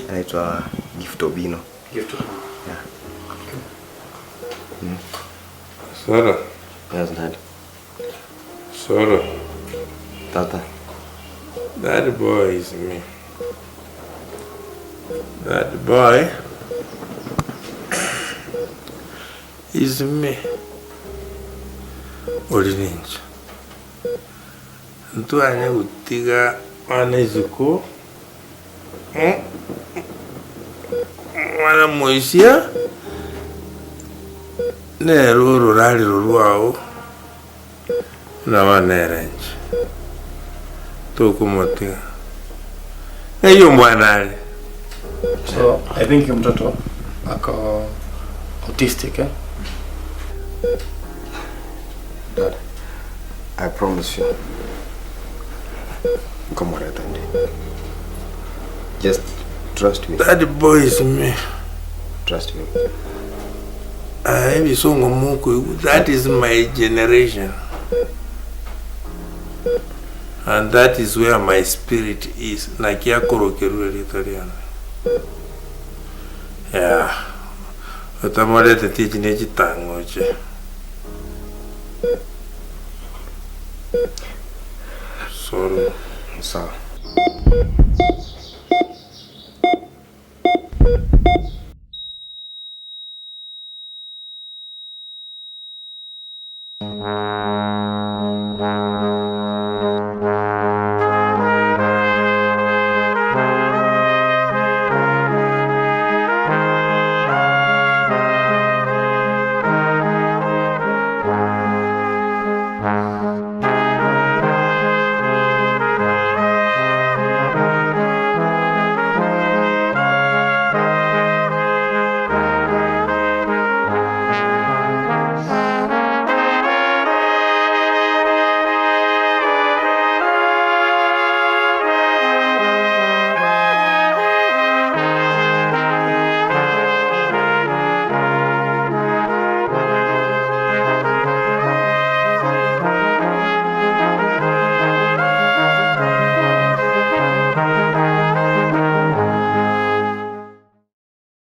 Anaitwa Gift Obino. Gift Obino. Yeah. Soro. Yes, Dad. Soro. Tata. That boy is me. That boy is me. Ori ninche. Ntwanye gotiga mwana isiko, mwana moisia nere ororarero rwao, buna bono nere inche, tokomotiga. Ng'ai omwana are? So I think mtoto ako autistic eh? Dad, I promise you. Nkomoreta ndi. Just trust me. That boy is me. Trust me. Ah, ebisongo mokoigwa, that is my generation. And that is where my spirit is. Naki akorokerwe erieta riane. Yeah. Otamoreteti echi ne chitang'oche. Sorry. Sawa.